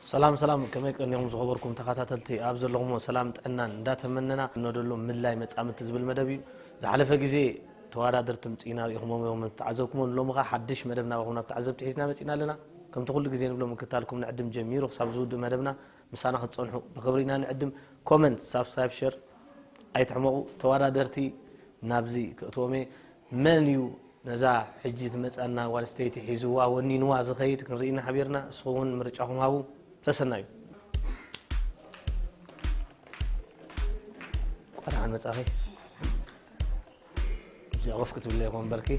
ሰላም ሰላም፣ ከመይ ቀኒኹም ዝኸበርኩም ተኸታተልቲ? ኣብ ዘለኹሞ ሰላም ጥዕናን እንዳተመነና፣ እነደሎ ምድላይ መጻምድቲ ዝብል መደብ እዩ። ዝሓለፈ ግዜ ተወዳደርቲ ምጽኢና ርኢኹሞም እዮም ተዓዘብኩሞም። ሎሚ ኸኣ ሓድሽ መደብ ናባኹም ናብ ተዓዘብቲ ሒዝና መጺና ኣለና። ከምቲ ኩሉ ግዜ ንብሎ፣ ምክታልኩም ንዕድም። ጀሚሩ ክሳብ ዝውድእ መደብና ምሳና ክትጸንሑ ብኽብሪ ኢና ንዕድም። ኮመንት፣ ሳብስክራይብ፣ ሸር ኣይትሕመቑ። ተወዳደርቲ ናብዚ ክእትዎም እየ። መን እዩ ነዛ ሕጂ ትመጻና ጓል ኣንስተይቲ ሒዝዋ ወኒንዋ ዝኸይድ? ክንርኢ ኢና ሓቢርና። ንስኹም እውን ምርጫኹም ሃቡ። ሰሰናዩ። እንኳዕ ደሓን መጻኺ። እዚኣ ኮፍ ክትብለይ ወንበርኪ።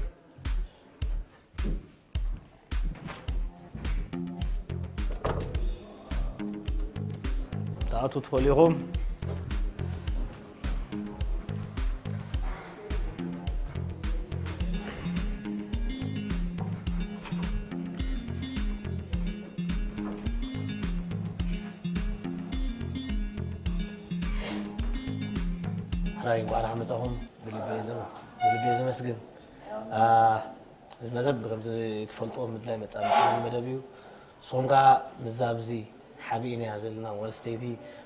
ትኣትዉ ትኽእሉ ኢኹም። ሕራይ፣ እንኳዕ ደሓን መጻኹም። ብልቢ እየ ዘም-፣ ብልቢ እየ ዘመስግን። አ፣ እዚ መደብ ከምዚ ትፈልጥዎ ምድላይ መጻምድቲ መደብ እዩ። ንስኹም ከኣ ምስዛ ኣብዚ ሓቢእናያ ዘለና ጓል ኣንስተይቲ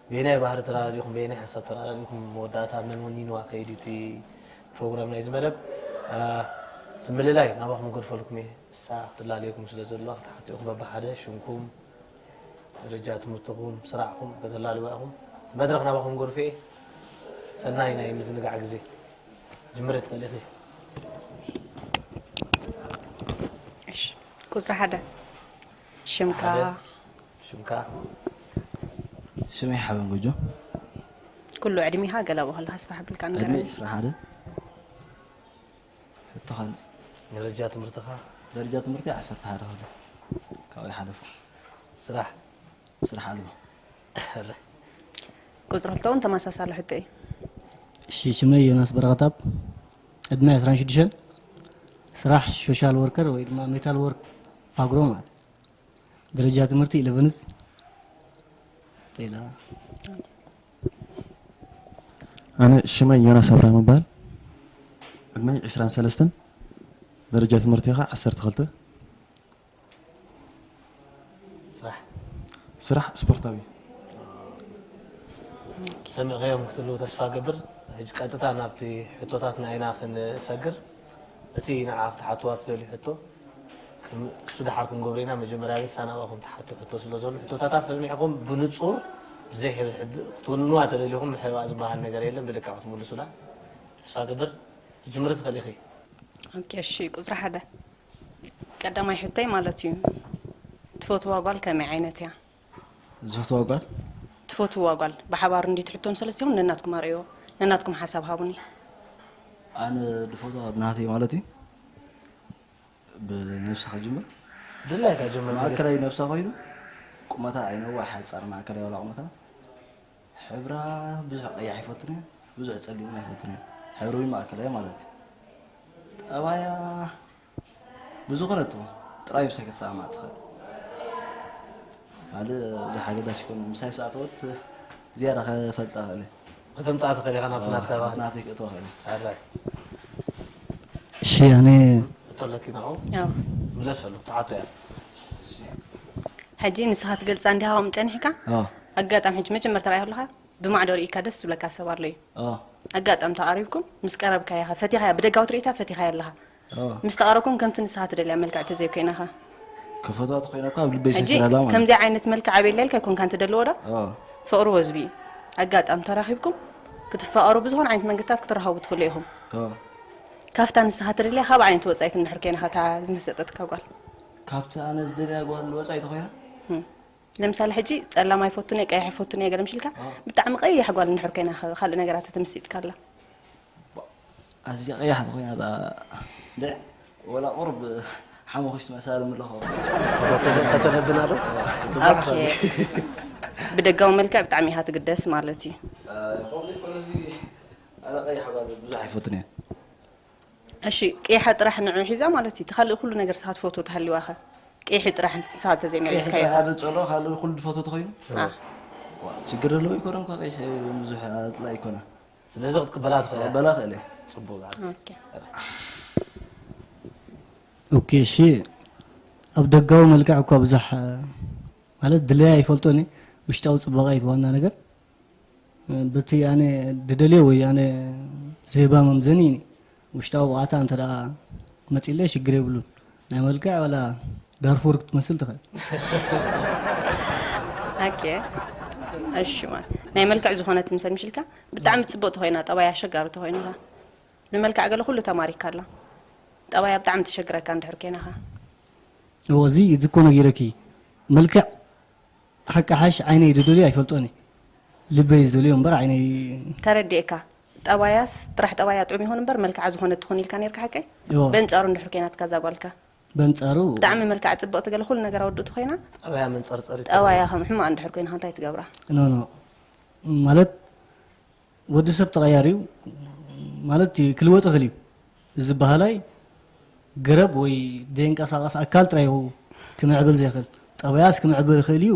በየናይ ባህሪ ተረዳዲእኩም፣ በየናይ ሓሳብ ተረዳዲእኩም መወዳእታ መን ወኒንዋ ከይድ እዩ እቲ ፕሮግራም ናይዚ መደብ። አ፣ እቲ ምልላይ ናባኹም ገድፈልኩም እየ። እሳ ክትላለየኩም ስለ ዘለዋ ክትሓትኡኹም በብሓደ ሽምኩም፣ ደረጃ ትምህርትኹም፣ ስራሕኩም ከተላልዋ ኢኹም። መድረኽ ናባኹም ገድፈ እየ። ሰናይ ናይ ምዝንጋዕ ግዜ። ጅምሪ ትኽእሊ ኢኺ። እሺ፣ ቁጽሪ ሓደ። ሽምካ? ሓደ። ሽምካ? ሽመይ ሓበን ጎጆ። ኩሉ ዕድሜኻ ገለ ብኸለኻ ስፋሕ ኣቢልካ ዕድመይ ንገረኒ። ዕስራን ሓደን። ሕቶ ካልእ። ደረጃ ትምህርትኻ? ደረጃ ትምህርቲ ዓሰርተ ሓደ ክፍሊ ካብኡ ይሓለፍኩ። ስራሕ? ስራሕ ኣልቦ። ቁጽሪ ክልተ እውን ተመሳሳሊ ሕቶ እዩ። እሺ፣ ሽመይ ዮናስ በረኸታብ፣ ዕድመ ዕስራን ሽዱሽተን፣ ስራሕ ሶሻል ወርከር ወይ ድማ ሜታል ወርክ ፋግሮ ማለት። ደረጃ ትምህርቲ ኢለቨንዝ። ሌላ? ኣነ ሽመይ ዮናስ ኣብርሃም እበሃል። ዕድመይ ዕስራን ሰለስተን፣ ደረጃ ትምህርቲ ኸዓ ዓሰርተ ክልተ። ስራሕ? ስራሕ ስፖርታዊ። ሰሚዕካዮም ክትህልው ተስፋ ገብር። ሕጂ ቀጥታ ናብቲ ሕቶታትና ኢና ክንሰግር። እቲ ንዓ ክትሓትዋ ትደልዩ ሕቶ፣ ቅድሚ እሱ ደሓር ክንገብሮ ኢና። መጀመርያ ግን ሳናባኹም ትሓቱ ሕቶ ስለ ዘሎ፣ ሕቶታታ ሰሚዕኩም ብንጹር ብዘይ ሕብሕብ ክትውንዋ ተደሊኹም፣ ምሕባእ ዝበሃል ነገር የለን። ብልክዕ ክትምልሱላ ተስፋ ገብር። ክትጅምሪ ትኽእሊ ኢኺ። ኦኬ፣ እሺ፣ ቁጽሪ ሓደ። ቀዳማይ ሕቶይ ማለት እዩ፣ ትፈትዋ ጓል ከመይ ዓይነት እያ? ዝፈትዋ ጓል? ትፈትዋ ጓል ብሓባር እንዲ ትሕቶም ሰለስቲኹም ነናትኩም ኣርእዮ፣ ነናትኩም ሓሳብ ሃቡኒ። ኣነ ዝፈትዋ ብናተይ ማለት እዩ። ብነብሳ ክጅምር? ድላይካ ጅምር። ማእከላይ ነብሳ ኮይኑ፣ ቁመታ ኣይነውሕ ሓጻር ማእከላይ ዋላ ቁመታ። ሕብራ ብዙሕ ቀያሕ ኣይፈቱን እየ፣ ብዙሕ ጸሊም እውን ኣይፈቱን እየ። ሕብሪ ማእከላይ ማለት እዩ። ጠባያ ብዝኾነ እትኹን ጥራይ ምሳይ ክትሰማማዕ ትኽእል። ካልእ ብዙሕ ኣገዳሲ ይኮነ። ምሳይ ዝኣተወት ዝያዳ ከፈልጣ እኽእል እየ። ከተምጽኣ ትኽእል ኢኻ ናብቲ ናትካ ናብቲ ባህሪ። ናተይ ክእትዋ እኽእል እየ። ኣራይ። እሺ፣ ኣነ እቶ ኣለኪ ናብኡ? ኣዎ። ምለሰሉ፣ ትሓቶ እያ። ሕጂ ንስኻ ትገልጻ እንዲኻ ከምኡ ጸኒሕካ? ኣዎ። ኣጋጣሚ ሕጂ መጀመርታ ርኣያ ከለኻ ብማዕዶ ርኢካ ደስ ዝብለካ ሰብ ኣሎ እዩ። ኣዎ። ኣጋጣሚ ተቓሪብኩም ምስ ቀረብካያ ኸ ፈቲኻያ፣ ብደጋዊ ትርኢታ ፈቲኻያ ኣለኻ። ኣዎ። ምስ ተቓረብኩም ከምቲ ንስኻ ትደልያ መልክዕ ተዘይኮይና ኸ? ክፈትዋ ተኾይነ እኳ ኣብ ልበይ ሕጂ ሰፊራ ኣላ ማለት። ከምዚ ዓይነት መልክዕ ኣበየላ ኢልካ ኣይኮንካን ትደልዎ ዶ? ኣዎ። ፍቕሪ ወዝቢ እዩ። ኣጋጣሚ ተራኺብኩም ክትፋቐሩ ብዝኾነ ዓይነት መንገድታት ክትራኸቡ ትኽእሉ ኢኹም። ኣዎ። ካብታ ንስኻ ትደልያ ካብ ዓይነት ወጻኢት እንድሕር ኮይና ኸ እታ ዝመሰጠትካ ጓል? ካብቲ ኣነ ዝደልያ ጓል ወጻኢ ተኾይና? ለምሳሌ ሕጂ ጸላም ኣይፈቱን እየ፣ ቀይሕ ኣይፈቱን እየ ገለ ምሽልካ፣ ብጣዕሚ ቀያሕ ጓል እንድሕር ኮይና፣ ከ-፣ ካልእ ነገራት ተምሲጥካላ? ኣዝያ ቀያሕ ዝኾይና ደኣ እንድዕ፣ ወላ ቁሩብ ሓሙኽሽ ትመስል ኣለኹ። ከተነብና ዶ? ኦኬ። ብደጋዊ መልክዕ ብጣዕሚ ኢኻ ትግደስ ማለት እዩ። ከምኡ ዘይኮነሲ፣ ኣነ ቀያሕ ጓል ብዙሕ ኣይፈቱን እየ። እሺ፣ ቂሓ ጥራሕ ንዑ ሒዛ ማለት እዩ። እቲ ካልእ ኩሉ ነገር ንስኻ ትፈትዎ ተሃልዩዋ ኸ? ቂሒ ጥራሕ ንሳ ተዘይመሪጽካዮ ቀይሕ ኸ? ሓደ ጸሎ ካልእ ኩሉ ዝፈትዎ ተኾይኑ? አ፣ ዋ፣ ችግር ዘለዎ ኣይኮነን እኳ ቀይሕ ብዙሕ ኣጽላ ኣይኮነ። ስለዚ ክትቅበላ ትኽእላ። ክቕበላ ክእል እየ። ጽቡቅ። ኦኬ። ኦኬ፣ እሺ። ኣብ ደጋዊ መልክዕ እኳ ብዙሕ ማለት ድለያ ኣይፈልጦን እየ። ውሽጣዊ ጽባቐ እዩ ዋና ነገር። በቲ ኣነ ድደልዮ ወይ ኣነ ዝህባ መምዘኒ ውሽጣዊ ብቕዓታ እንተ ደኣ መጺለይ ሽግር የብሉን። ናይ መልክዕ ዋላ ዳርፉር ክትመስል ትኽእል። ኦኬ። እሺ፣ ማለት ናይ መልክዕ ዝኾነ ትምሰል ምሽልካ፣ ብጣዕሚ ጽቡቕ ተኾይና፣ ጠባይ ኣሸጋሪ ተኾይኑ ኸ? ንመልክዕ ገለ ኩሉ ተማሪካ ኣላ። ጠባያ ብጣዕሚ ትሸግረካ እንድሕር ኮይና ኸ? እዎ፣ እዚ፣ እዚ እኮ ነጊረኪ። መልክዕ ሓቂ ሓሽ ዓይነይ ዝደልዮ ኣይፈልጦን እየ። ልበይ ዝደልዮ እምበር ዓይነይ ተረዲኤካ። ጠባያስ ጥራሕ ጠባያ ጥዑም ይኹን እምበር መልክዓ ዝኾነት ትኹን ኢልካ ነርካ ሓቀይ? እዎ። በንጻሩ እንድሕር ኮይናትካ እዛ ጓልካ? በንጻሩ ብጣዕሚ መልክዓ ጽብቕቲ ገለ ኩሉ ነገራ ውድእቲ ኮይና? ጠባያ መንጸርጸሪ ጠባያ ከም ሕማቕ እንድሕር ኮይና እንታይ ትገብራ? ኖ፣ ኖ። ማለት ወዲ ሰብ ተቐያሪ እዩ። ማለት ክልወጥ ይኽእል እዩ። እዚ በሃላይ ገረብ ወይ ዘይንቀሳቐስ ኣካል ጥራይ እዩ ክምዕብል ዘይኽእል። ጠባያስ ክምዕብል ይኽእል እዩ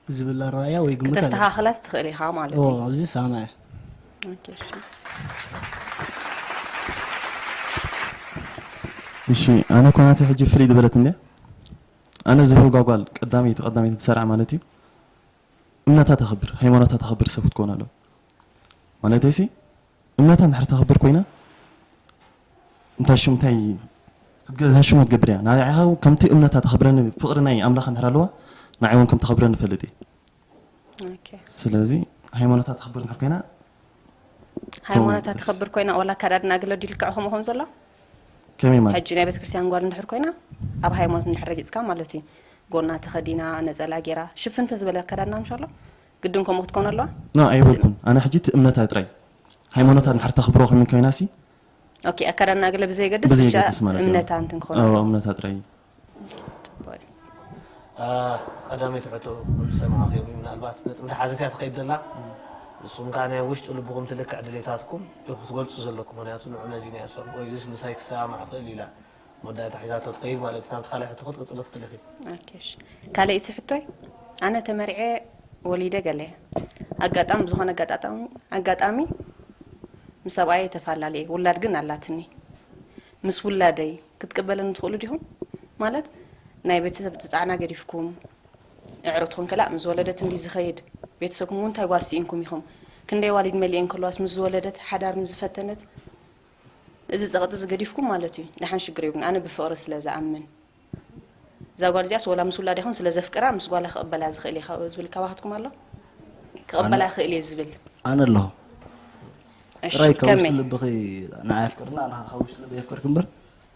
ዝብል ኣረኣእያ ወይ ግምት ኣሎ። ክተስተኻኽላስ ትኽእል ኢኻ ማለት ኦ፣ እዩ። ኣብዚ ሰማዕ። ኦኬ፣ እሺ። እሺ፣ ኣነ እኳ ናተይ ሕጂ ፍልይ ዝበለት እንድያ። ኣነ ዝህብ ጓጓል ቀዳመይቲ ቀዳመይቲ ትሰርዓ ማለት እዩ። እምነታ ተኽብር፣ ሃይማኖታ ተኽብር ሰብ ክትከውን ኣለዋ። ማለተይሲ እምነታ እንድሕር ተኽብር ኮይና እንታይ ሽም እንታይ ክትገ- እንታይ ሽም ክትገብር እያ። ንዓይ ከምቲ እምነታ ተኽብረኒ ፍቕሪ ናይ ኣምላኽ እንድሕር ኣለዋ ንዓይ እውን ከም ተኽብረኒ እፈልጥ እየ። ኦኬ። ስለዚ ሃይማኖታ ተኽብር እንድሕር ኮይና ሃይማኖታ ከምኡ ተኸብር ኮይና ዋላ ኣከዳድና ገለ ድዩ ልክዕ ከምኡ ከም ዘሎ? ከመይ ማለት? ሕጂ ናይ ቤተክርስትያን ጓል እንድሕር ኮይና ኣብ ሃይማኖት እንድሕር ረጊጽካ ማለት እዩ። ጎና ተኸዲና ነጸላ ጌራ ሽፍንፍን ዝበለ ኣከዳድና ምሻሎ ግድን ከምኡ ክትከውን ኣለዋ? ኖ ኣይበልኩን። ኣነ ሕጂ እቲ እምነታ ጥራይ ሃይማኖታ እንድሕር ተኽብሮ ከምን ኮይና ሲ ኦኬ፣ ኣከዳድና ገለ ብዘይገድስ ብቻ ብዘይገድስ ማለት እዩ። እምነታ እንትን ክኸውን ኣዎ ኣለዎ። እምነታ ጥራይ እዩ። ጽቡቕ እዩ። አ፣ ቀዳመይቲ ሕቶ ኩሉ ዝሰማዕኽዮ እዩ። ምናልባት ነጥቢ ዝሓዘት እያ ትኸይድ ዘላ። ንስኹም ከኣ ናይ ውሽጢ ልብኹም ትልክዕ ድሌታትኩም ኢኹም ክትገልጹ ዘለኩም። ምኽንያቱ ንዑ መዚና እያ ሰብ፣ ወይ እዚስ ምሳይ ክሰማማዕ ይኽእል ኢላ መወዳእታ ሒዛቶ ትኸይድ ማለት እዩ። ናብቲ ካልኣይ ሕቶ ክትቅጽሊ ትኽእሊ ኢኺ። ኦኬ፣ እሺ። ካልኣይቲ ሕቶይ፣ ኣነ ተመርዔ ወሊደ ገለ ኣጋጣሚ፣ ብዝኾነ ኣጋጣጣሚ፣ ኣጋጣሚ ምስ ሰብኣየ ተፈላለየ፣ ውላድ ግን ኣላትኒ። ምስ ውላደይ ክትቅበለኒ ትኽእሉ ዲኹም? ማለት ናይ ቤተሰብ ጻዕና ገዲፍኩም፣ ኣዕሩኽትኩም ከላእ ምስ ዝወለደት እንዲ ዝኸይድ፣ ቤተሰብኩም እውን እንታይ ጓል ስኢንኩም ኢኹም? ክንደይ ዋሊድ መሊኤን ከለዋስ ምስ ዝወለደት፣ ሓዳር ምስ ዝፈተነት፣ እዚ ጸቕጢ እዚ ገዲፍኩም ማለት እዩ። ደሓን ሽግር የብሉን። ኣነ ብፍቕሪ ስለ ዝኣምን፣ እዛ ጓል እዚኣስ ወላ ምስ ውላዳ ይኹን ስለ ዘፍቅራ ምስ ጓላ ክቕበላ ዝኽእል እየ ካብ ዝብል ካባኻትኩም ኣሎ? ክቕበላ ይኽእል እየ ዝብል። ኣነ ኣለኹ። እሺ፣ ጥራይ ካብ ውሽጢ ከመይ? ልብኺ ንዓይ ኣፍቅርና፣ ኣነ ካብ ውሽጢ ልበይ የፍቅርኪ እምበር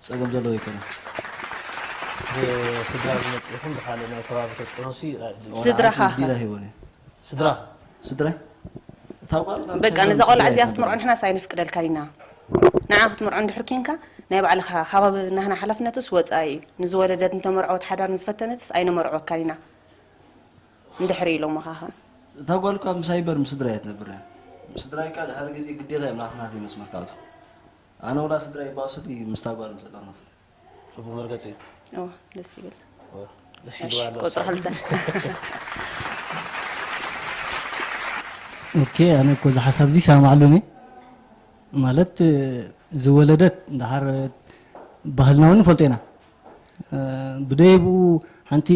ጸገም ዘለዎ ኣይኮነን። ብስድራ ዝመጽእ ይኹን ብኻልእ ናይ ከባቢ ተጽዕኖ ሲ ስድራኻ ዲላ ሂቦን እየ። ስድራ ስድራይ? እታ ጓል በቃ ምሳይ ነዛ ቆልዓ እዚኣ ስድራይ ክትምርዖ ንሕናስ ኣይነፍቅደልካን ኢና። ንዓ ክትምርዖ እንድሕር ኬንካ ናይ ባዕልኻ ከባቢ ናህና ሓላፍነትስ ወጻኢ እዩ። ንዝወለደት እንተመርዖት ሓዳር ንዝፈተነትስ ኣይነመርዖካን ኢና። እንድሕር ኢሎምኻ ኸ? እታ ጓል እኳ ምሳይ እምበር ምስ ስድራይ እያ ትነብር እያ። ምስ ስድራይ እኳ ድሕሪ ግዜ ግዴታ እዮም ናብቲ ናተይ መስመር ክኣትዉ። ኣነ ወላ ስድራይ ይባእሱለይ ምስታ ጓል ምስ ተጠርነፉ። ጽቡቕ መርገጺ እዩ። እወ፣ ደስ ይብል። ደስ እሺ፣ ይብል ኣሎ። ቁጽሪ ክልተ። ኦኬ፣ ኣነ እኮ እዚ ሓሳብ እዚ ይሰማማዓሉ እየ። ማለት ዝወለደት እንድሓር ባህልና እውን ንፈልጦ ኢና። ብደይብኡ ሓንቲ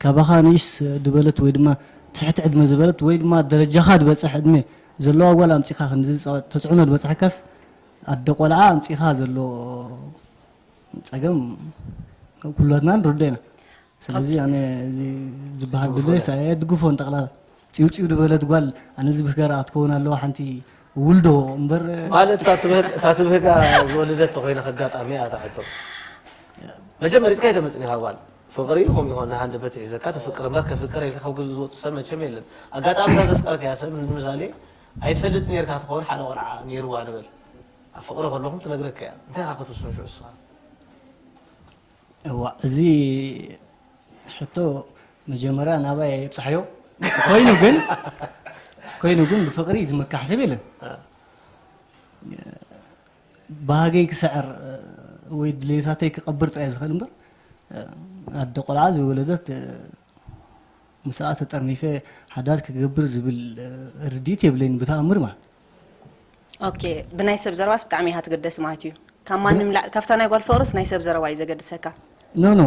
ካባኻ ንእሽ ዝበለት ወይ ድማ ትሕቲ ዕድመ ዝበለት ወይ ድማ ደረጃኻ ዝበፅሕ ዕድመ ዘለዋ ጓል ኣምፂኻ ክንዚ ተፅዕኖ ዝበፅሐካስ ኣደ ቆልዓ ኣምፂኻ ዘሎ ፀገም ኩላትና ንርዶ ኢና። ስለዚ ኣነ እዚ ዝበሃል ድለ ሳየ ድግፎ ንጠቕላላ ፂውፂው ዝበለት ጓል ኣነ ዝብህገራ ክትከውን ኣለዋ ሓንቲ ውልዶ እምበር ማለት እታ ትብህግ- እታ ትብህጋ ዝወለደት ተኮይና ከጋጣሚ እያ እታ ሕቶ። መጀመሪትካ ኣይተመፅኒ ካብ ጓል ፍቕሪ ከምኡ ይኾን፣ ንሃንደበት ይሕዘካ፣ ተፍቅር እምበር ከፍቅር ኢልካ ካብ ግዝኡ ዝወጽእ ሰብ መቸም የለን። ኣጋጣሚ እዛ ዘፍቀርካያ ሰብ ንምሳሌ ኣይትፈልጥ ነርካ ትኸውን፣ ሓደ ቆልዓ ነይርዋ ንበል። ኣብ ፍቕሪ ከለኹም ትነግረካ እያ። እንታይ ኢኻ ክትውስኖ ሽዑ ንስኻ? እዋ፣ እዚ ሕቶ መጀመርያ ናባይ የብጻሕዮ። ኮይኑ ግን ኮይኑ ግን ብፍቕሪ ዝመካሕ ሰብ የለን። ባህገይ ክስዕር ወይ ድሌታተይ ክቐብር ጥራይ ዝኽእል እምበር፣ ኣደ ቆልዓ ዘይወለደት፣ ምስኣ ተጠርኒፈ ሓዳር ክገብር ዝብል ርድኢት የብለይን ብተኣምር ማለት። ኦኬ፣ ብናይ ሰብ ዘረባስ ብጣዕሚ ኢኻ ትግደስ ማለት እዩ። ካብ ማንም ላ- ካብታ ናይ ጓል ፍቕርስ ናይ ሰብ ዘረባ እዩ ዘገድሰካ። ኖ ኖ፣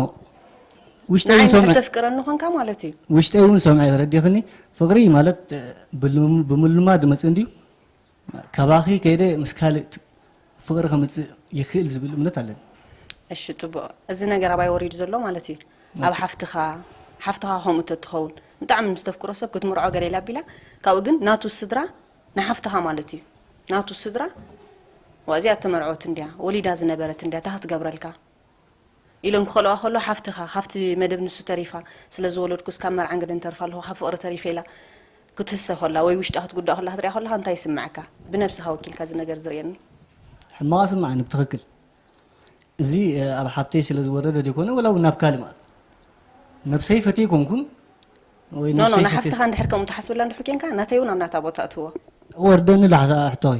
ውሽጠይ ንዓይ እውን ሰምዐ እንድሕር ተፍቅረኒ ኾንካ ማለት እዩ። ውሽጠይ እውን ሰምዐ፣ ተረዲኽኒ? ፍቕሪ ማለት ብልም- ብምልማድ መፅእ እንድዩ። ካባኺ ከይደ ምስ ካልእ ፍቕሪ ከምፅእ ይኽእል ዝብል እምነት ኣለኒ። እሺ፣ ፅቡቕ። እዚ ነገር ኣባይ ወሪዱ ዘሎ ማለት እዩ። ኣብ ሓፍትኻ ሓፍትኻ ከምኡ ተትኸውን ብጣዕሚ ምስ ተፍቅሮ ሰብ ክትምርዖ ገለ ኢላ ኣቢላ፣ ካብኡ ግን ናቱ ስድራ ንሓፍትኻ ማለት እዩ። ናቱ ስድራ ዋዚኣ ተመርዖት እንድያ፣ ወሊዳ ዝነበረት እንድያ፣ እንታይ ክትገብረልካ ኢሎም ክኸልዋ ከሎ ሓፍትኻ ካብቲ መደብ ንሱ ተሪፋ፣ ስለ ዝወለድኩስ ካብ መርዓን ገለን ተርፋ ኣለኹ፣ ካብ ፍቕሪ ተሪፈ ኢላ ክትህሰ ከላ ወይ ውሽጣ ክትጉዳእ ከላ ክትሪኣ ከለኻ እንታይ ይስምዐካ? ብነብስኻ ወኪልካ እዚ ነገር ዝርእየኒ። ሕማቕ ስምዓኒ ብትኽክል። እዚ ኣብ ሓብተይ ስለ ዝወረደ ዘይኮነ ወላ እውን ናብ ካልእ ማለት ነብሰይ ፈትየ ኣይኮንኩን ወይ ኖ ኖ ነብሰይ ፈትየ ንሓፍትኻ እንድሕር ከምኡ ትሓስበላ እንድሕር ኬንካ ናተይ እውን ኣብ ናታ ቦታ እትዎ። ወርደኒ ላሕታ ሕቶኺ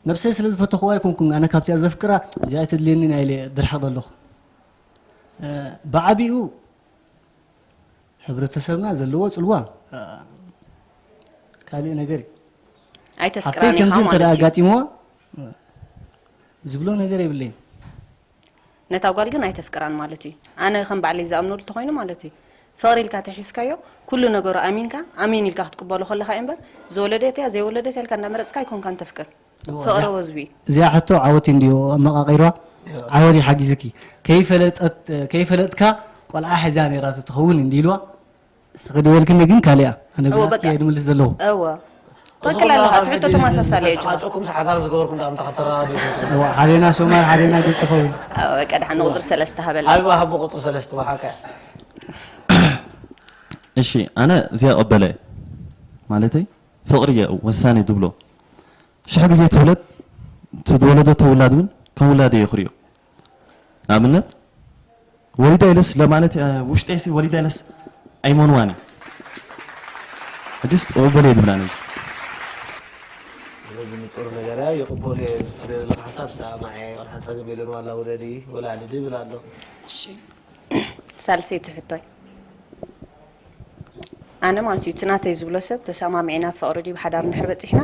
ነብሰይ ስለ ዝፈተኽዋ ኣይኮንኩን ኣነ ካብቲኣ ዘፍቅራ እዚኣ ኣይተድልየኒ ናይ ኢለ ድርሕቕ ኣለኹ። ብዓቢኡ ሕብረተሰብና ዘለዎ ፅልዋ ካልእ ነገር እዩ። ሓብተይ ኣይተፍቅራን ኢኻ ከምዚ እንተ ማለት እዩ። ኣጋጢምዋ ዝብሎ ነገር የብለይን። ነታ ጓል ግን ኣይተፍቅራን ማለት እዩ። ኣነ ከም ባዕለይ ዝኣምነሉ እንተኾይኑ ማለት እዩ። ፍቕሪ ኢልካ ተሒዝካዮ ኩሉ ነገሩ ኣሚንካ ኣሜን ኢልካ ክትቅበሎ ከለኻ እዩ እምበር ዝወለደት እያ ዘይወለደት እያ ኢልካ እንዳመረፅካ ኣይኮንካን ተፍቅር። እዎ፣ ፍቕሪ እዚኣ- ወዝቢ። እዚኣ ሕቶ ዓወት እንድዮ ኣመቃቂርዋ ዓወት ይሓጊዝኪ። ከይፈለጠት ከይፈለጥካ ቆልዓ ሒዛ ነይራ ትኸውን እንዲ ኢልዋ ስኽዲ በልክኒ ግን ካልያ ኣነ እወ፣ ብናትኪ በቃ። እየ ድምልስ ዘለኹ። እወ ትኽክል ኣለኻ። እቲ ሕቶ ተመሳሳሊ እዩ። ጨቃጨቁም ሰሓታር ዝገበርኩም ዳም ተኸተራ እወ ሓደና ሶማል ሓደና ግብፂ ኸውን። እወ ቀድሓ ንቁፅሪ ሰለስተ ሃበላ። ሃይባ ሃቦ ቁፅሪ ሰለስተ ብሓቂ። እሺ ኣነ እዚኣ ቀበለ ማለተይ ፍቕሪ እየ ወሳኒ ትብሎ ሽሕ ግዜ ትውለድ ትወለዶ ተውላድ እውን ከም ውላደ እየ ክሪኦ ንኣብነት ወሊዳ ኢለስ ለማለት ውሽጠይሲ ወሊዳ ኢለስ ኣይመንዋን እዩ ሕጅስ ተቐበለ እየ ዝብላ ነዚ ስለዚ ንጹር ነገር እያ ይቕበሉ እየ ምስ ትሪኦ ዘለካ ሓሳብ ሰማዕ እየ ቆልሓ ፀገም የለን ዋላ ውለዲ ወላ ልዲ ይብል ኣሎ ሳልሰይቲ ሕቶይ ኣነ ማለት እዩ እቲ ናተይ ዝብሎ ሰብ ተሰማሚዕና ፍቕሪ ድዩ ብሓዳር እንድሕር በፂሕና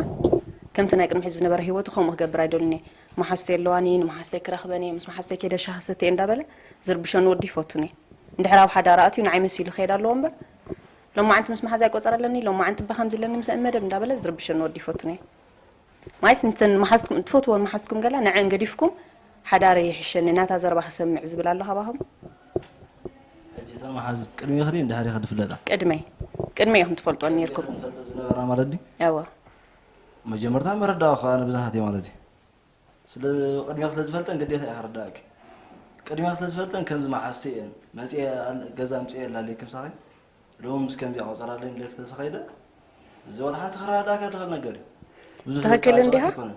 ከምቲ ናይ ቅድሚ ሕዚ ዝነበረ ህይወቱ ከምኡ ክገብር ኣይደልን እየ መሓዝተይ ኣለዋኒ ንመሓዝተይ ክረኽበን እየ ምስ መሓዝተይ ከይደ ሻሂ ሰትየ እንዳበለ ዝርብሸኒ ወዲ ይፈቱን እየ እንድሕር ኣብ ሓዳር ኣትዩ ንዓይ መሲሉ ክኸይድ ኣለዎ እምበር ሎማዓንቲ ምስ መሓዛ ይቆፀረለኒ ሎማዓንቲ በከምዚ ኣለኒ ምስ መደብ እንዳበለ ዝርብሸኒ ወዲ ይፈቱን እየ ማይስ እንተን መሓዝኩም ትፈትዎን መሓዝኩም ገላ ንዐን ገዲፍኩም ሓዳረይ ይሕሸኒ ናታ ዘረባ ክሰምዕ ዝብል ኣሎ ካባኹም ሕጂ እተን መሓዙት ቅድሚ ክሪ እንድሕር ኢኺ ዝፍለጣ ቅድመይ ቅድመይ ኢኹም ትፈልጦን ነርኩም ንፈልጠ ዝነበራ ማለት ድዩ እወ መጀመርታ መረዳእኹ ኣነ ብዛሓት እየ ማለት እዩ ስለ ቅድሚኺ ስለ ዝፈልጠን ግዴታ እየ ክርዳእኪ ቅድሚኺ ስለ ዝፈልጠን ከምዚ መሓዝቲ እየን መፅአ ገዛ ምፅአ ኣላለይ ክምሳኺ ሎም ምስ ከምዚኣ ቆፀራ ኣለኝ ኢለ ክተሰኸይደ እዚ ወላ ሓንቲ ክረዳእካ ትኽእል ነገር እዩ ብዙሕ ትኽክል ዝወጣ እንዲኻ? ጨዋታ ኣይኮነን።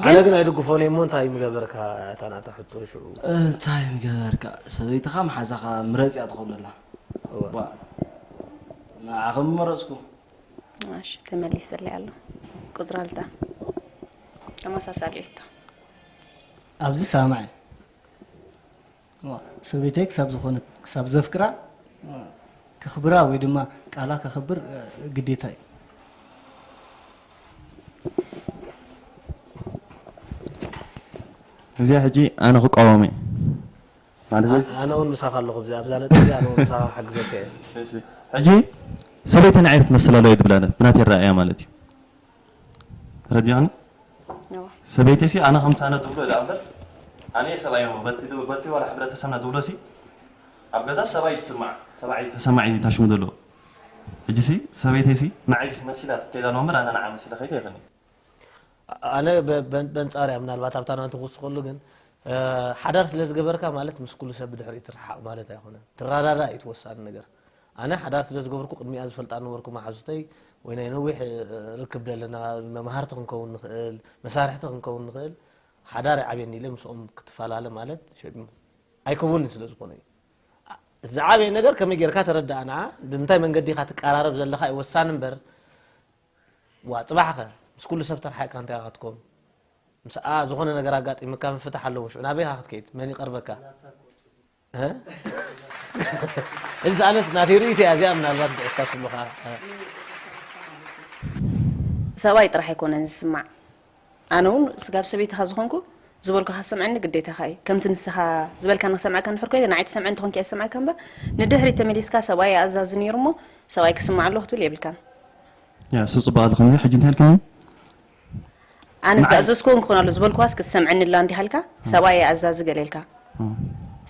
ኣነ ግን ኣይድግፎን እየ እሞ እንታይ ምገበርካ እታ ናታ ሕቶ ሽዑ እንታይ ምገበርካ ሰበይትኻ መሓዛኻ ምረፅ እያ ትኸውን ዘላ እወ። ቧ ንዓኸ ምመረፅኩ እሺ ተመሊሰለይ ኣሎ ቁፅሪ ኣልታ ተመሳሳሊ እቶ ኣብዚ ሳምዐ ሰበይተይ ክሳብ ዝኾነ ክሳብ ዘፍቅራ ከኽብራ ወይ ድማ ቃላ ከኽብር ግዴታ እዩ። እዚኣ ሕጂ ኣነ ክቃወም እየ ማለት በዚ ኣነ እውን ምሳኻ ኣለኹ ኣብዚ ኣብዛ ነጥብ እዚ ኣነ እውን ምሳኻ ክሓግዘካ እየ እሺ፣ ሕጂ ሰበይተይ ንዓይ ክትመስል ኣለዋ እየ ዝብላ ብናተይ ኣረኣእያ ማለት እዩ። ተረዲእኽኒ? እወ። ሰበይተይሲ ኣነ ከምቲ ኣነ ዝብሎ ኢላ እምበር ኣነ እየ ሰብኣይ እሞ በቲ በቲ ዋላ ሕብረተሰብና ዝብሎሲ ኣብ ገዛ ሰብኣይ ትስማዕ ሰብኣይ ተሰማዒ ታሽሙ ዘሎ ሕጂሲ ሰበይተይሲ ንዓይስ መሲላ ክትከይድ ኣለዋ እምበር ኣነ ንዓ መሲለ ከይደ ይኽእል ኣነ በንፃር እያ ምናልባት ኣብታ ናቱ ክውስኸሉ ግን ሓዳር ስለ ዝገበርካ ማለት ምስ ኩሉ ሰብ ብድሕሪኡ ትረሓቕ ማለት ኣይኮነን። ትረዳዳእ እዩ እቲ ወሳኒ ነገር። ኣነ ሓዳር ስለ ዝገበርኩ ቅድሚኣ ዝፈልጣ ነበርኩ መሓዙተይ ወይ ናይ ነዊሕ ርክብ ዘለና መምሃርቲ ክንከውን ንኽእል፣ መሳርሕቲ ክንከውን ንኽእል፣ ሓዳር ይዓብየኒ ኢለ ምስኦም ክትፈላለ ማለት ኣይከውንን ስለ ዝኾነ እዩ። እቲ ዝዓበየ ነገር ከመይ ጌርካ ተረዳእና፣ ብምንታይ መንገዲ ኢኻ ትቀራረብ ዘለኻ እዩ ወሳኒ እምበር፣ ዋ ጽባሕኸ ምስ ኩሉ ሰብ ተርሓይካ እንታይ ኢኻ ክትከውን? ምስኣ ዝኾነ ነገር ኣጋጢምካ ምፍታሕ ኣለዎ ሽዑ ናበይ ኢኻ ክትከይድ? መን ይቐርበካ? እ? እዚ ኣነስ ናተይ ርእይቶ እያ እዚኣ ምናልባት ንዕሳትሉ ኸዓ። ሰብኣይ ጥራሕ ኣይኮነን ዝስማዕ። ኣነ እውን ስጋብ ሰበይትኻ ዝኾንኩ ዝበልኩኻ ዝሰምዐኒ ግዴታኻ እዩ። ከምቲ ንስኻ ዝበልካኒ ክሰምዐካ እንድሕር ኮይነ ንዓይ ትሰምዐኒ ተኾንኪ እየ ዝሰምዐካ እምበር ንድሕሪት ተመሊስካ ሰብኣይ ኣዛዚ ነይሩ እሞ ሰብኣይ ክስማዕ ኣለዎ ክትብል የብልካን። ያ እሱ ፅቡቅ ኣለኹም ሕጂ እንታይ ኢልክኒ ኣነ ዝኣዘዝክዎ ክኾን ኣሎ ዝበልኩዋስ ክትሰምዐኒ ኣላ እንዲሃልካ ሰብኣይ ኣዛዚ ገለ ኢልካ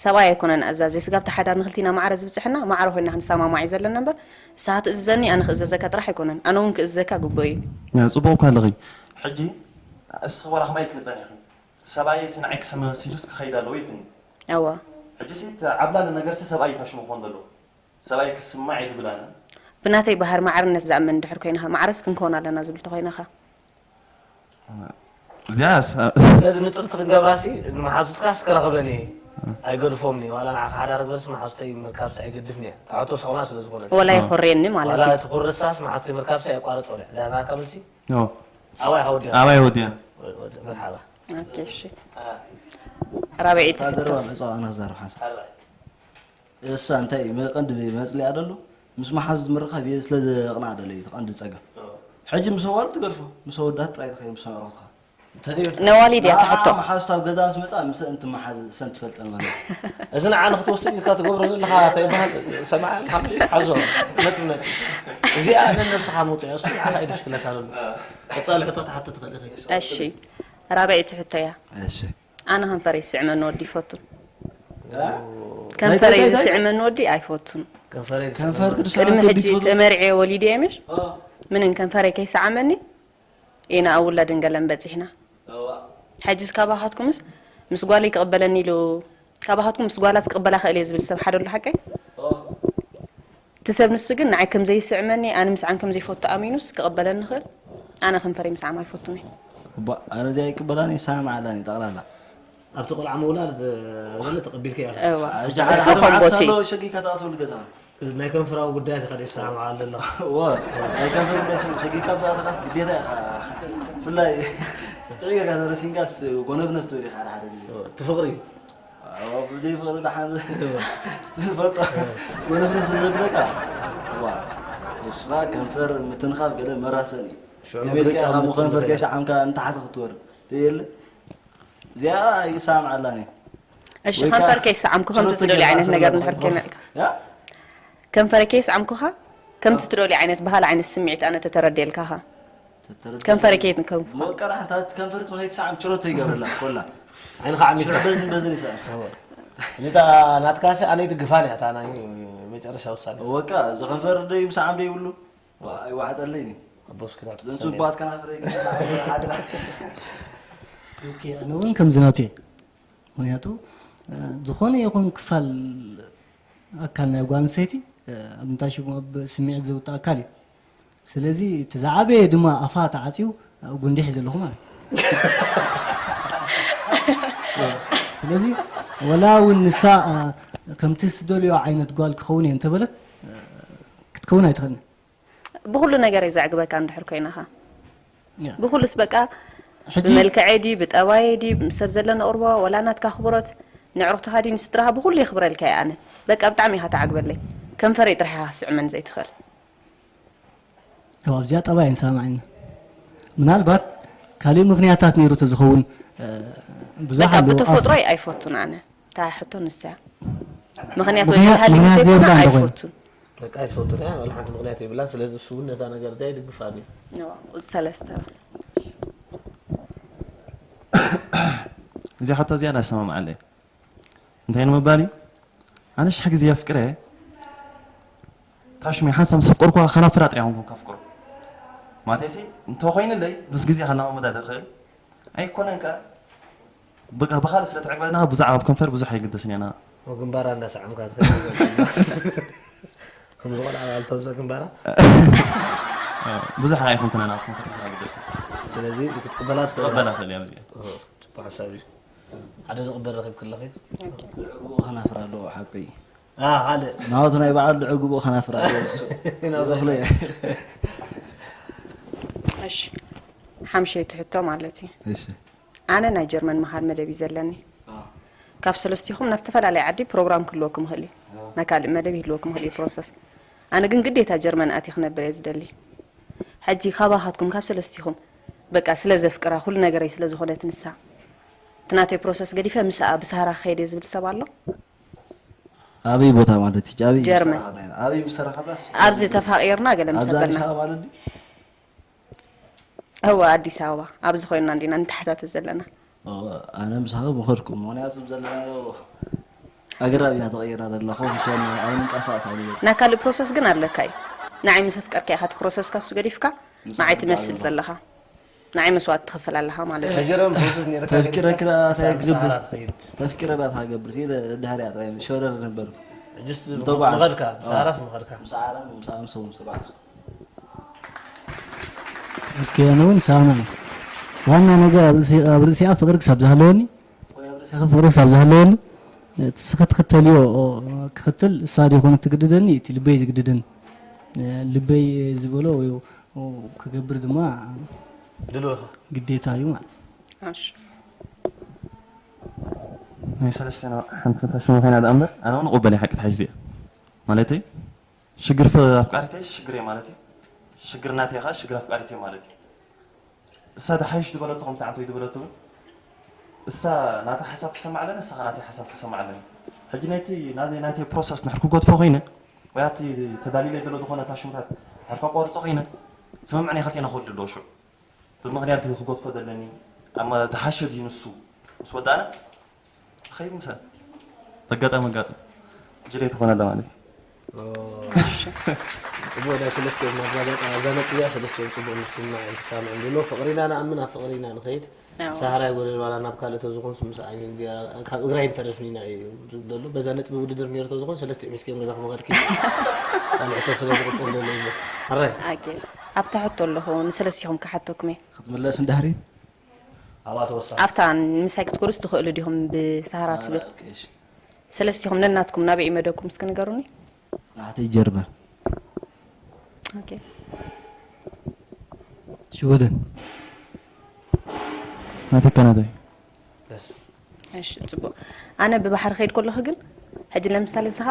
ሰብኣይ ኣይኮነን ኣዛዚ ስጋብ ተሓዳር ንክልቲና ማዕረ ዝብፅሐና ማዕረ ኮይና ክንሰማማዕ እዩ ዘለና እምበር ንስኻ ትእዝዘኒ ኣነ ክእዘዘካ ጥራሕ ኣይኮነን ኣነ እውን ክእዝዘካ ግቡእ እዩ ያ ፅቡቅ እኳ ኣለኺ ሕጂ እስኺ ወላ ከማይ ትመፀኒ ኢኺ ሰብኣየይ ሲ ንዓይ ክሰምዕ ሲሉስ ክኸይድ ኣለዎ ኢልክኒ እወ ሕጂ ሲ ዓብላሊ ነገርሲ ሰብኣይ እዩ ታሽሙ ክኾን ዘለዎ ሰብኣይ ክስማዕ እየ ዝብል ኣነ ብናተይ ባህር ማዕርነት ዝኣምን እንድሕር ኮይንኻ ማዕረስ ክንከውን ኣለና ዝብል ተኮይንኻ እዚኣስ ስለዚ ንጥርቲ ክንገብራሲ ንመሓዙትካስ ክረኽበን እየ ኣይገድፎምን እየ ዋላ ንዓኻ ሓዳር ግበርስ መሓዙተይ ምርካብሲ ኣይገድፍን እየ እታ ሕቶ ስቕማ ስለ ዝኾነት ወላ የኾርየኒ ማለት ዋላ እዩ እቲ ኩርሳስ መሓዙተይ ምርካብሲ ኣየቋርጾን እየ እዛ ናትካ መልሲ ኦ፣ ኣባይ ሃውድያ ኣባይ ወድያ መርሓባ ኦኬ እሺ ራብዒት እታ ዘረባ ምዕፃው ኣነ ክዛረብ ሓንሳብ እሳ እንታይ እዩ መቀንዲ መፅሊኣ ደሎ ምስ መሓዙት ምርኻብ እየ ስለ ዘቕንኣ ደለ እዩ እቲ ቀንዲ ፀገም ሕጂ ምስ ኣዋልድ ትገድፎ ምስ ኣወዳት ጥራይ ትኸይድ ምስ ኣዕሩኽትኻ ነዋሊድ እያ እታ ሕቶ መሓዙት ኣብ ገዛ ምስ መፃ ምስ እንቲ መሓዝ ሰን ትፈልጠን ማለት እዩ እዚ ንዓ ንክትወስድ ኢልካ ትገብሮ ዘለካ እንታይ ይበሃል ሰማዕ ሓዞ ነጥብ ነጥብ እዚኣ ነን ነብስኻ ምውፅያ እሱ ንዓኻ ኢድሽ ክለካ ዘሎ ቀፃሊ ሕቶ ትሓትት ትኽእል ኢኺ እሺ ራብዐይቲ ሕቶ እያ እሺ ኣነ ከንፈረይ ዝስዕመኒ ወዲ ይፈቱን እ? ከንፈረይ እንታይ? ዝስዕመኒ ወዲ ኣይፈቱን ከንፈረይ ከንፈር ቅዱስ ቅድሚ ኣምላክ ሕጂ እንዲትፈቱ ተመርዕየ ወሊደ እየ ምሽ እ፣ ምንን ከንፈረይ ከይሰዓመኒ ኢና ኣብ ውላድን ገለን በፂሕና እዋ። ሕጂስ ካባኻትኩምስ ምስ ጓለይ ክቕበለኒ ኢሉ ካባኻትኩም ምስ ጓላስ ክቕበላ ክእል እየ ዝብል ሰብ ሓደ ኣሎ ሓቀይ ኦ፣ እቲ ሰብ ንሱ ግን ንዓይ ከም ዘይስዕመኒ ኣነ ምስዓን ከም ዘይፈቱ ኣሚኑስ ክቕበለኒ ክእል ኣነ ከንፈረይ ምስዓም ኣይፈቱን እየ እባ፣ ኣነ እዚኣ ይቅበላኒ ይሰማማዓላኒ ጠቕላላ ኣብቲ ቆልዓ ምውላድ ገለ ተቐቢልከ ኢኻ እዋ ሕጂ እሱ ሓደ ከም መዓልቲ ቦቲ ኣሎ ሸጊካ ትኣትወሉ ገዛና ናይ ከንፈራዊ ጉዳይ ተኸደ ይሰማማዓሉ ኣለኻ እወ ናይ ከንፈር ጉዳይ ስም ሸጊካ ምትኣተኻስ ግዴታ ኢኻ ብፍላይ ጥዑይ ጌርካ ተረሲንካስ ጎነፍነፍ ትብል ኢኻ ሓደ ሓደ ግዜ እቲ ፍቕሪ እዩ ኣብኡ ብዘይ ፍቕሪ ደሓን ትፈልጦ ጎነፍነፍ ስለ ዘብለካ እዋ ንስኻ ከንፈር ምትንኻፍ ገለ መራሰን እዩ ሽዑ ገበልካ ምርጫ ኢኻ ምርጫ ብኸንፈር ምርጫ ከይሰዓምካ ንታሕቲ ክትወርድ የለ እዚኣ ይሰማማዓላኒ እሺ ወይ ከዓ ከንፈር ከይሰዓምኩ ከምቲ ችሎት ትደልዮ ዓይነት ተገይርካ ነገር ሰላም እንድሕር ተገይርካ። ኮይነልካ ያ? ከንፈረ ከይሰዓምኩኻ ከምቲ ትደልዮ ዓይነት ባህል ዓይነት ስምዒት ኣነ ተተረድየልካኻ ተተረድየ። ከንፈረ ከይትንከምኩኻ ወቀራ እንታ ከንፈር ከይትሰዓም ችሎት ይገብረላ ኮላ ዓይንኻ ዓሚት በዝን በዝን ይሰዓም እዚታ ናትካሲ ኣነ ይድግፋን እያ እታ ናይ መጨረሻ ውሳኔ ወቃ እዚ ከንፈር ደይ ምሰዓም ደይ ይብሉ ኣይዋሕጠለይኒ ኣቦስ ክናት ዘን ጽቡባት ከናፍረ ሓደ ኦኬ፣ ኣነ እውን ከምዚ ናቱ እየ። ምክንያቱ እ፣ ዝኾነ ይኹን ክፋል ኣካል ናይ ጓል ኣንስተይቲ እ፣ ኣብ ምንታይ ሽሙ ኣብ ስምዒት ዘውጥእ ኣካል እዩ። ስለዚ እቲ ዝዓበየ ድማ ኣፋ ተዓፅዩ ኣብ ጉንዲ ሒዘ ኣለኹ ማለት እዩ። ስለዚ ወላ እውን ንሳ እ፣ ከምቲ ዝደልዮ ዓይነት ጓል ክኸውን እየ እንተበለት እ፣ ክትከውን ኣይትኽእልን። ብኩሉ ነገር እየ ዘዕግበካ እንድሕር ኮይናኻ ያ። ብኩሉስ በቃ ሕጂ ብመልክዐይ ድዩ ብጠባየይ ድዩ ምስ ሰብ ዘለኒ ቅርቦ ወላ ናትካ ክብሮት ንዕሩኽትኻ ድዩ ንስድራኻ ብኩሉ የኽብረልካ እየ ኣነ በቃ ብጣዕሚ ኢኻ ተዓግበለይ ከንፈረይ ጥራሕ ኢኻ ክስዕመኒ ዘይትኽእል ያው ኣብዚኣ ጠባይ ኣይንሰማማዕን ኢና። ምናልባት ካሊእ ምኽንያታት ነይሩ ተዝኸውን እ፣ ብዙሕ በቃ ኣሎ። ብተፈጥሮይ ኣይፈቱን ኣነ እታ ሕቶ ንሳ እያ ምኽንያት ወይ ምኽንያት- ሃልዩ ምኽንያት ዘይኮነ ዘይብላ እንተኾይኑ። ኣይፈቱን በቃ ኣይትፈቱን እያ ወላ ሓንቲ ምኽንያት የብላን ስለዚ እሱ እውን ነታ ነገር እዚኣ ይድግፋ እዩ ንዋ፣ እዚ ሰለስተ እዚኣ ሕቶ እዚኣ ዳሰማምዓለይ እንታይ ንምባል እዩ ኣነ ሽሕ ግዜ የፍቅረ ካሽሚ ሓንሳብ ምስ ኣፍቀርኩ ከናፍራ ጥሪያ ኮንኩም ከፍቅሩ ማለተይሲ እንተኮይንለይ ምስ ግዜ ከላማመዳ ደኽእል ኣይኮነን ከ በቃ ብኻልእ ስለ ተዕግበና ብዙሕ ኣብ ከንፈር ብዙሕ ኣይግደስን ኢና። ግንባራ እንዳሰዓምካ ትኸይድ። ከምዚ ቆልዓ ኣባል ተምፀ ግንባራ። ብዙሕ ኣይኮንኩን ኣና ኣብ ከንፈር ብዙሕ ኣይግደስን። ስለዚ ክትቅበላ ትኽእል። ክቕበላ ክእል እያ እዚኣ። ጽቡቅ ሓሳብ እዩ። ሓደ ዝቕበል ረኺብ ክለኺ። ብዕግቡ ከናፍር ኣለዎ ሓቂ። አ ካልእ ናቱ ናይ በዓል ዕግቡ ከናፍር ኣለዎ እሱ። ዝኽሎ እየ። እሺ ሓምሸይቲ ሕቶ ማለት እዩ። እሺ ኣነ ናይ ጀርመን ምኻድ መደብ እዩ ዘለኒ። ካብ ሰለስቲኹም ናብ ዝተፈላለየ ዓዲ ፕሮግራም ክህልወኩም ይኽእል እዩ። ናይ ካልእ መደብ ይህልወኩም ይኽእል እዩ ፕሮሰስ። ኣነ ግን ግዴታ ጀርመን ኣትየ ክነብር እየ ዝደሊ። ሕጂ ካባኻትኩም ካብ ሰለስቲኹም በቃ ስለ ዘፍቅራ ኩሉ ነገረይ ስለ ዝኾነት ንሳ እቲ ናተይ ፕሮሰስ ገዲፈ ምስኣ ብሳህራ ክኸይድ እየ ዝብል ሰብ ኣሎ? ኣበይ ቦታ ማለት እዩ? ኣበይ ጀርመን። ምሰራኻ ናይ- ኣበይ ምሰራኻ ብላስ? ኣብዚ ተፋቒርና ገለ ምስ ኣብዚ ኣዲስ ኣበልና ኣበባ ማለት ድዩ? እወ ኣዲስ ኣበባ ኣብዚ ኮይንና እንዲና ንተሓታተብ ዘለና። ኦ፣ ኣነ ምሳኻ ምኸድኩ ምክንያቱ ዘለናዮ ኣገራብ ኢና ተቐይርና ዘለና ኮፍ ሸን ኣይንንቀሳቐስ ኣይንብል። ናይ ካልእ ፕሮሰስ ግን ኣለካ እዩ። ንዓይ ምስ ኣፍቀርካ ኢኻ እቲ ፕሮሰስካ እሱ ገዲፍካ ንዓይ ትመስል ዘለኻ ንዓይ መስዋእቲ ትኸፍል ኣለኻ ማለት እዩ። ተጀረም ፕሮሰስ ነይርካ ተፍቂረክ ግን ዳ እንታይ ሳራ ክገብር? ትኸይድ። ተፍቂረ ዳ እንታይ ገብር? ሲለ ድሕሪያ ጥራይ ሸረር ነበርኩ። ሕጅስ ምተጓዓዝ። ምኸድካ ኣዎ። ሳራስ ምኸድካ። ምስ ዓራን ምስ ኣምሰው ምስ ተጓዓዝኩ። ኦኬ፣ ኣነ እውን ሳና እዩ። ዋና ነገር ኣብ ርእሲ- ኣብ ርእሲኣ ፍቕሪ ክሳብ ዝሃለወኒ ወይ ኣብ ርእሲኻ ፍቕሪ ክሳብ ዝሃለወኒ እቲ ስኺ ትኽተልዮ ክኽትል እሳ ዲኾነ ትግድደኒ እቲ ልበይ ዝግድደኒ። ልበይ ዝበሎ ወይ ክገብር ድማ ድልውኻ ግዴታ እዩ ማለት። እሺ ናይ ሰለስቴና ሓንቲ ታሽሙ ኮይና ደኣ እምበር ኣነ እውን እቕበል እየ ሓቂ ትሓይሽ እዚኣ ማለተይ ሽግር ፈ- ኣፍቃሪተይ ሽግር እየ ማለት እዩ ሽግር ናተይ ከዓ ሽግር ኣፍቃሪተይ ማለት እዩ እሳ ድሓይሽ ዝበለቶ ከምቲ ዓንተይ ዝበለቶ እውን እሳ ናታ ሓሳብ ክሰማዕ ኣለኒ እሳ ናተይ ሓሳብ ክሰማዕ ኣለኒ ሕጂ ናይቲ ናተይ ናተይ ፕሮሰስ ንሕር ክጎድፎ ኮይነ ወይ ኣቲ ተዳሊለይ ዘሎ ዝኾነ ታሽሙታት ሕር ከቋርጾ ኮይነ ስምምዕ ናይ ክልቴና ክወልድ ኣለዎ ሽዑ ብምኽንያት ድዩ ክጎድፎ ዘለኒ ኣማ ዝሓሸ ድዩ ንሱ ምስ ወዳእና ንኸይድ ምሳን ኣጋጣሚ ኣጋጣሚ ጅለይ ትኾነላ ማለት እዩ ጽቡቅ ናይ ሰለስቲኦም ማጋጋጥ ኣብዛ ነጥብ እያ ሰለስቲኦም ጽቡቅ ምስምማዕ እዮም ተሳምዖም ዘሎ ፍቅሪና ንኣምን ኣብ ፍቅሪና ንኸይድ ኣዎ። ሳህራይ ጎደል ባላ ናብ ካልእ ተዝኾን ስምስ ዓይኒ ካብ እግራ ይንተረፍኒና እዩ ዝብል ዘሎ በዛ ነጥቢ ውድድር ነይሩ ተዝኾን ሰለስቲኦም እስኪ ገዛ ክመኸድኪ ካልእ ሕቶ ስለ ዝቅጽል ዘሎ እዩ ሕራይ ኣጌል ኣብታ ሕቶ ኣለኹ ንሰለስቲኹም ክሓተኩም እየ ክትምለስ እንድሕሪት ኣብኣ ተወሳ ኣብታ ምሳይ ክትኮዱስ ትኽእሉ ዲኹም ብሳህራ ትብል ኦኬ፣ እሺ። ሰለስቲኹም ነናትኩም ናበይ መደብኩም እስኪ ንገሩኒ ናተይ ጀርመን ኦኬ ሽወደን ናተካ ናተይ እሺ ጽቡቅ ኣነ ብባሕሪ ከይድ ከለኹ ግን ሕጂ ለምሳሌ ንስኻ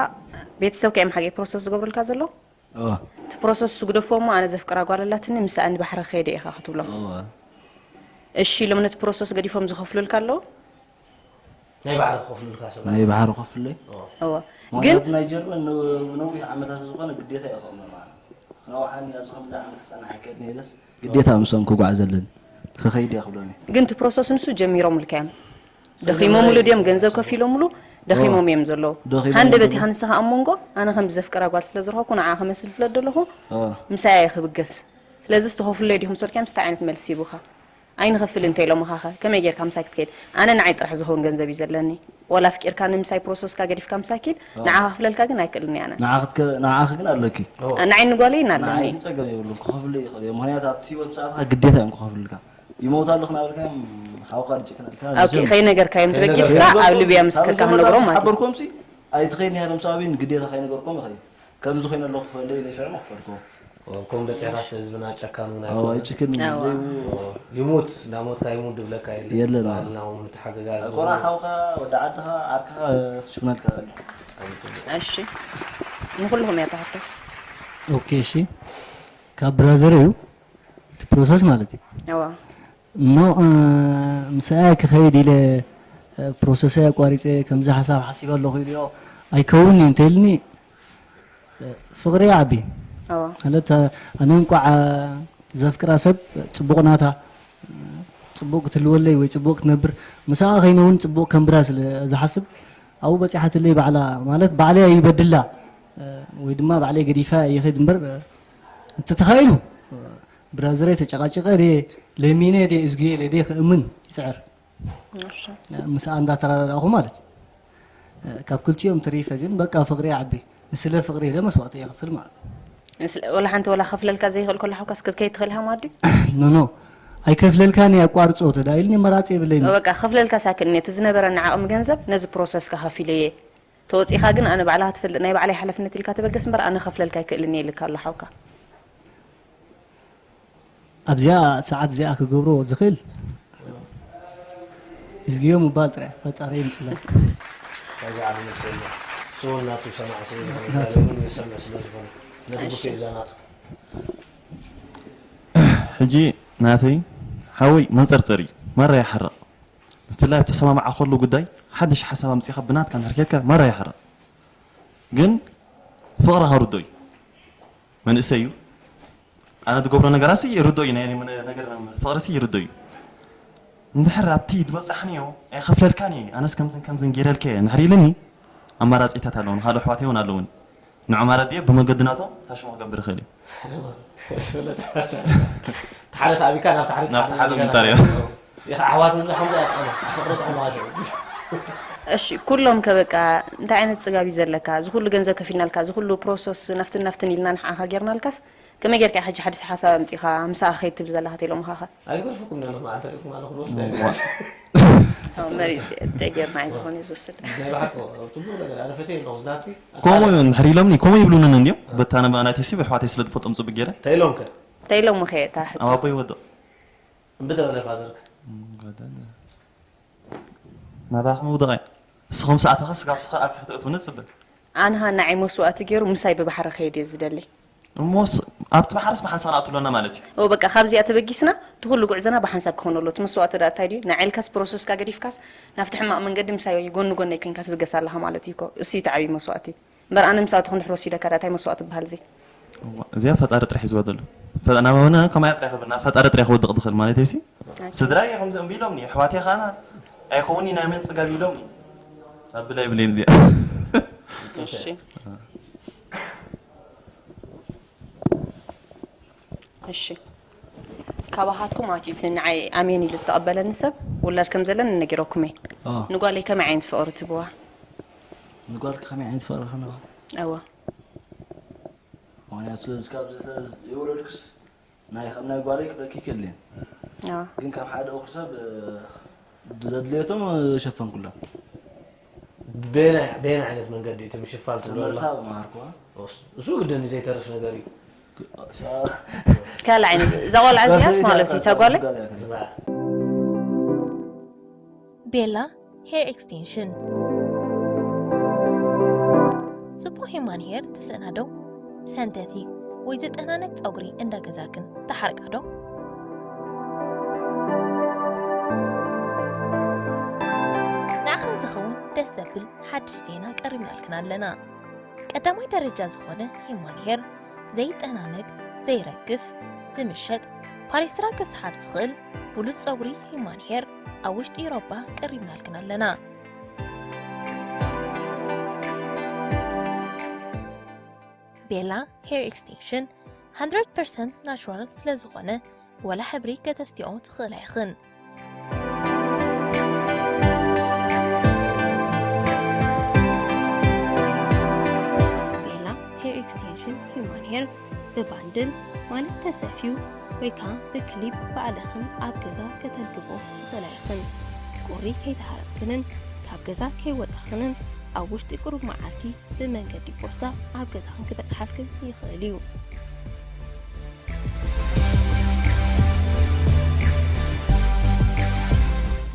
ቤተሰብካ እዮም ሓቂ ፕሮሰስ ዝገብሩልካ ዘለዉ ኦ፣ እቲ ፕሮሰስ ስግደፎ እሞ ኣነ ዘፍቅራ ጓል ኣላትኒ ምስኣ ንባሕሪ ከይደ ኢኻ ክትብሎም ኦ። እሺ ኢሎም ነቲ ፕሮሰስ ገዲፎም ዝኸፍሉልካ ኣለዉ ናይ ባዕልኻ ክኸፍሉልካ ሰብ ናይ ባሕሪ ከፍለይ እወ ግን ምክንያቱ ናይ ጀርመን ን- ነዊሕ ዓመታት ዝኾነ ግዴታ ይኸውን ማለት ክነውሓኒ ኣብዚ ከምዚ ዓመት ክፀናሕ ይክእል ነይለስ ግዴታ ምስኦም ክጓዓዝ ኣለኒ ክኸይድ እየ ክብለኒ ግን እቲ ፕሮሰስ ንሱ ጀሚሮምልካ እዮም ደኺሞምሉ ድዮም ገንዘብ ከፊሎምሉ ደኺሞም እዮም ዘለዉ ደኺሞም ሃንደበት ዘለዉ። ኢኻ ንስኻ ኣብ መንጎ ኣነ ከም ዘፍቅራ ጓል ስለ ዝረኸብኩ ንዓ ክመስል ስለ ዘለኹ ኦ፣ ምሳያ እየ ክብገስ ስለዚ ዝተኸፍለይ ዲኹም ሰልካ ምስቲ ዓይነት መልሲ ይቡኻ ኣይንኸፍል እንተ ኢሎምኻ ኸ ከመይ ጌርካ ምሳይ ክትከይድ ኣነ ንዓይ ጥራሕ ዝኸውን ገንዘብ እዩ ዘለኒ ዋላ ኣፍቂርካ ንምሳይ ፕሮሰስካ ገዲፍካ ምሳይ ኪድ ንዓ ከፍለልካ ግን ኣይክእልን እየ ኣነ ንዓ ክትከ- ንዓኺ ግን ኣለኪ ንዓይ ንጓለይ እናለኒ ንዓይ ግን ፀገም የብሉን ክኸፍሉ ይኽእል እዮም ምክንያቱ ኣብቲ ህይወት ምሳእትኻ ግዴታ እዮም ክኸፍሉልካ ይመውቱ ኣለኹ ናበልካ እዮም ሓውካ ድጭክነልካ ኦኬ ከይነገርካዮም ተበጊስካ ኣብ ልብያ ምስክርካ ክነግሮም ማለት እዩ ሓበርኮምሲ ኣይትኸይድ ንያሎም ሰብኣበይን ግዴታ ከይነገርኮም ይኸይድ ከምዚ ኮይነ ኣለኹ ክፈልደ ኢለ ሽዑ ክፈልኮ ከም በፂሕና ህዝብና ጨካኑ ናይ ኣዎ ኣይጭክን ኣዎ። ዘይብሉ ይሙት እንዳሞትካ ይሙት ድብለካ የለ የለን፣ ኣዎ። ባህልና እውን ምትሓገጋዝ ኣይኮና ሓውካ ወዲ ዓድኻ ዓርክኻ ክሽፍነልካ ኣሎ እሺ ንኩልኹም እያ ትሓቶ ኦኬ እሺ ካብ ብራዘር እዩ እቲ ፕሮሰስ ማለት እዩ እዋ እሞ እ፣ ምሳኣ ክኸይድ ኢለ እ፣ ፕሮሰሰይ ኣቋሪፀ ከምዚ ሓሳብ ሓሲብ ኣለኹ ኢልዮ ኣይከውን እዩ እንተኢልኒ እ፣ ፍቕሪ ይዓቢ እዋ ማለት ኣነ እንቋዕ ዘፍቅራ ሰብ ፅቡቕ ናታ ፅቡቕ ክትልወለይ ወይ ፅቡቕ ክትነብር ምስኣ ከይነ እውን ፅቡቕ ከንብራ ስለ ዝሓስብ ኣብኡ በፂሓትለይ ባዕላ ማለት ባዕለይ ይበድላ ወይ ድማ ባዕለይ ገዲፋ ይኸድ እምበር እንተተኻኢሉ ብራዘረይ ተጨቃጭቀ ደ ለሚነ ደ እዝግየ ኢለ ደ ክእምን ይፅዕር ምስኣ እንዳተራዳዳእኹ ማለት እዩ። ካብ ክልቲኦም ተሪፈ ግን በቃ ፍቕሪ ይዓቢ። ንስለ ፍቕሪ ኢለ መስዋእቲ ይኸፍል ማለት እዩ። ወላ ሓንቲ ወላ ከፍለልካ ዘይኽእል ከሎ ሓውካስ ክትከይድ ትኽእል ኢኻ ማለት ድዩ? ኖ ኖ ኣይከፍለልካን እየ ኣቋርጾ ተዳ ኢልኒ መራጺ የብለይን። በቃ ከፍለልካ ሳክኒ እቲ ዝነበረኒ ዓቕሚ ገንዘብ ነዚ ፕሮሰስካ ከፊለየ ተወፂኻ ግን ኣነ ባዕላ ክትፈልጥ ናይ ባዕለይ ሓላፍነት ኢልካ ተበገስ እምበር ኣነ ከፍለልካ ኣይክእልን እየ ኢልካ ኣሎ ሓውካ። ኣብዚኣ ሰዓት እዚኣ ክገብሮ ዝኽእል እዝግዮ ምባል ጥራይ ፈጣሪ ይምፅለል። ከዚ ዓቢ መልሲ የለን። ስውን ናቱ ሰማዕቲ ዝኾነ ናቱ። ዛለውን ይሰምዕ ስለ ዝኾነ ነቲ እሺ። ግፍዕ እዛ ናቱ። ሕጂ ናተይ ሓወይ መንፀርፀር እዩ ማራ ይሓርቕ። ብፍላይ ኣብ ተሰማማዕኸሉ ጉዳይ ሓድሽ ሓሳብ ኣምፂኻ ብናትካ እንድሕር ከድካ ማራ ይሓርቕ። ግን ፍቕርኻ ርዶ እዩ መንእሰይ እዩ ኣነ ትገብሮ ነገራሲ ይርዶ እዩ ናይ ነገር ፍቕርሲ ይርዶ እዩ እንድሕር ኣብቲ ዝበፃሕንዮ ኣይኸፍለልካን እዩ ኣነስ ከምዝን ከምዝን ገይረልከ እንድሕር ኢልኒ ኣማራፂታት ኣለውን ካልእ ኣሕዋተይ እውን ኣለውን ንዑ ማለት ድየ ብመገዲ ናቶም ታሽሞ ክገብር ይኽእል እዩ ሓለፍ ኣቢካ ናብ ታሕሪ ናብ ታሕሪ ምንጣር እዩ ኣሕዋት ምብዛ ከምዚ ኣያጥቀመ ፍቕሪ ጥዕና ሽዑ እሺ ኩሎም ከ በቃ እንታይ ዓይነት ጽጋብ እዩ ዘለካ እዚ ኩሉ ገንዘብ ከፊልናልካ እዚ ኩሉ ፕሮሰስ ናፍትን ናፍትን ኢልና ንሓኻ ጌርናልካስ ከመይ ጌርካ ሕጂ ሓዲስ ሓሳብ ኣምጺኻ ምሳኻ ከይድ ትብል ዘለኻ ተኢሎምኻ ኸ ኣይትገድፉኩም ነሎ መዓልቲ ሪእኩም ኣለኹ ንወስደ መሪፅ እንታይ ጌርና እዩ ዝኾነ ዝወስድ ናይ ብሓቂ ፅቡቅ ነገር ኣነ ፈትየ ኣለኹ ዝናትኪ ከምኡ እንድሕር ኢሎምኒ ከምኡ ይብሉንን እንዲዮም በታ ነባ ናይተሲ ብሕዋተይ ስለ ዝፈልጦም ፅቡቅ ገይረ እንታይ ኢሎምከ እንታይ ኢሎምኸ እታ ኣብ ኣቦ ይወድቕ እምቢ ተበለ ፋዘርካ ናባኻ ምውድቕ እያ ንስኹም ሰዓትኻ ስጋብ ስኻ ኣብ ትሕቲ እትውኒ ጽበል ኣንሃ ንዓይ መስዋእቲ ገይሩ ምሳይ ብባሕሪ ከይድ እየ ዝደሊ እሞስ ኣብቲ ባሕርስ ብሓንሳብ ንኣትሎ ኣለና ማለት እዩ ኦ በቃ ካብዚኣ ተበጊስና እቲ ኩሉ ጉዕዞና ብሓንሳብ ክኾን ኣሎ እቲ መስዋእቲ ዳ እንታይ ድዩ ንዓይልካስ ፕሮሰስካ ገዲፍካስ ናብቲ ሕማቕ መንገዲ ምሳይ ጎኒ ጎነይ ኮይንካ ትብገስ ኣለኻ ማለት እዩ እኮ እሱ እዩ እቲ ዓብዪ መስዋእቲ እምበር ኣነ ምሳእትኹ እንድሕር ወሲደካ ዳ እንታይ መስዋእቲ ይበሃል እዚ እዚኣ ፈጣሪ ጥራሕ እዩ ዝበደሉ ፈጣና መሆነ ከማያ ጥራሕ ይኸብል ናብ ፈጣሪ ጥራሕ ክወድቕ ትኽእል ማለት እዩ ስድራ እየ ከምዚ እምቢ ኢሎምኒ ኣሕዋት እየ ኻና ኣይኸውን ናይ መን ፅጋብ ኢሎምኒ ኣብል ኣይብለይን እዚኣ እሺ እሺ ካባኻትኩም ኣትዩ እቲ ንዓይ ኣሜን ኢሉ ዝተቐበለኒ ሰብ ውላድ ከም ዘለኒ ነጊረኩም እየ ንጓለይ ከመይ ዓይነት ፍቕሪ ትህብዋ ንጓልኪ ከመይ ዓይነት ፍቕሪ ክንባ እወ ምክንያቱ ስለዚ ካብ የውረድኩስ ናይ ከም ናይ ጓለይ ክብለኪ ይክእል እየ ግን ከም ሓደ እኹል ሰብ ዘድልየቶም ሸፈንኩሎም በየናይ ዓይነት መንገዲ እቲ ምሽፋን ትብሎ ትምህርታ ኣለኻ? መሃርኩዋ እሱ ግድን ዘይተርፍ ነገር እዩ ካልእ ዓይነት እዛ ቆልዓ እዚኣስ ማለት እዩ እታ ጓለይ ቤላ ሄር ኤክስቴንሽን ጽቡቕ ሂማን ሄር ትሰናዶ ሰንተቲክ ወይ ዝጠናነቅ ጸጉሪ እንዳ ገዛክን ተሓርቃዶ ንዓኽን ዝኸውን ደስ ዘብል ሓድሽ ዜና ቀሪብናልክን ኣለና ቀዳማይ ደረጃ ዝኾነ ሂማን ሄር ዘይጠናነግ ዘይረግፍ ዝምሸጥ ፓሌስትራ ክስሓብ ዝኽእል ብሉጽ ጸጉሪ ሂማን ሄር ኣብ ውሽጢ ኢሮባ ቀሪብናልክን ኣለና። ቤላ ሄር ኤክስቴንሽን ናቹራል ስለ ዝኾነ ወላ ሕብሪ ከተስትኦ ትኽእላ ኢኽን። ቤላ ሄር ኤክስቴንሽን ሂውማን ሄር ብባንድል ማለት ተሰፍዩ ወይ ከዓ ብክሊፕ ባዕልኽን ኣብ ገዛ ከተልግቦ ትኽእላ ኢኽን። ቁሪ ከይተሃረምክንን ካብ ገዛ ከይወፃኽንን ኣብ ውሽጢ ቁሩብ መዓልቲ ብመንገዲ ፖስታ ኣብ ገዛኽን ክበፅሓልክን ይኽእል እዩ።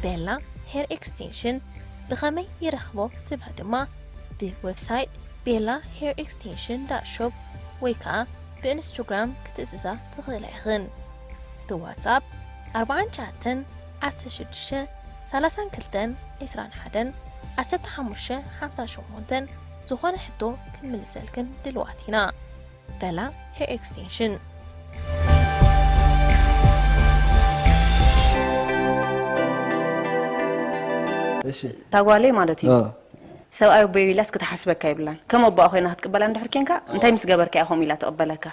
ቤላ ሄር ኤክስቴንሽን ብኸመይ ይረኽቦ ትብላ ድማ ብዌብሳይት ቤላ ሄር ኤክስቴንሽን ዳት ሾፕ ወይ ከዓ ብኢንስቶግራም ክትእዝዛ ትኽእላ ኢኽን። ብዋትስኣፕ ኣርባዓን ትሽዓተን ዓሰርተ ሽዱሽተ ሰላሳን ክልተን ዒስራን ሓደን ዓሰርተ ሓሙሽተ ሓምሳ ሸሞንተን ዝኾነ ሕቶ ክንምልሰልክን ድልዋት ኢና። በላ ሄር ኤክስቴንሽን። እሺ እታ ጓለይ ማለት እዩ ኦ፣ ሰብኣይ ኣቦይ ኢላስ ክትሓስበካ የብላን ከም ኣቦኣ ኮይና ክትቅበላ እንድሕር ኬንካ እንታይ ምስ ገበርካ እያ ከምኡ ኢላ ትቕበለካ